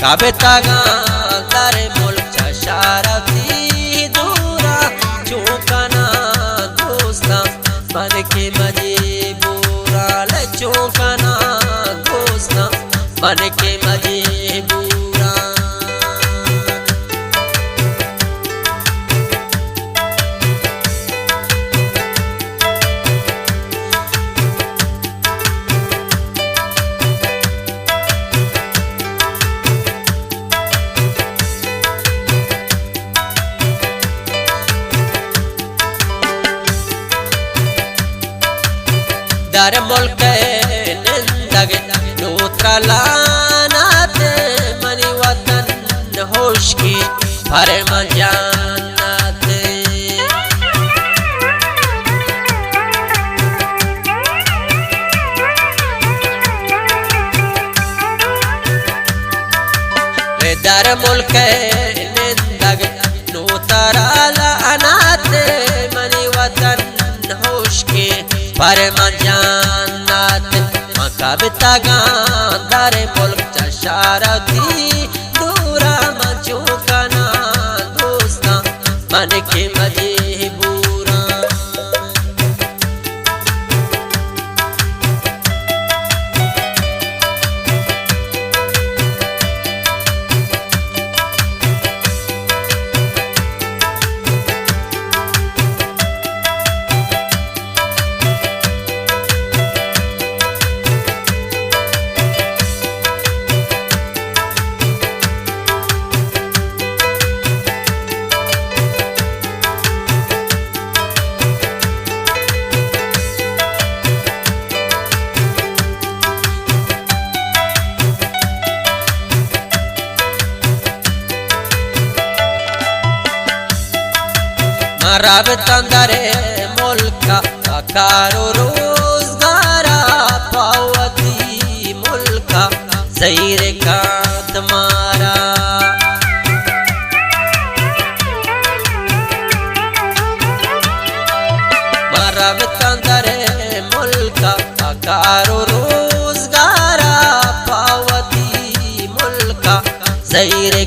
کبتگاں در ملک چہ شہر وتی دورا، چون کناں دوستاں من کہ مجبوراں، لے چون کناں دوستاں من کہ مجبوراں۔ در ملک نندگ نوترا لعنت، منی وطن ہشکی پر من جنت۔ در ملک نندگ نوترا لعنت، منی وطن ہشکی پر من جنت۔ من کبتگاں در ملک چہ شہر وتی دورا، من چون کناں دوستاں من کہ مجبوراں۔ من ربتاں در ملکا، پہ کار و روزگارا، پہ وتی ملکا سیر کات مارا۔ من ربتاں در ملکا، پہ کار و روزگارا، پہ وتی ملکا سیر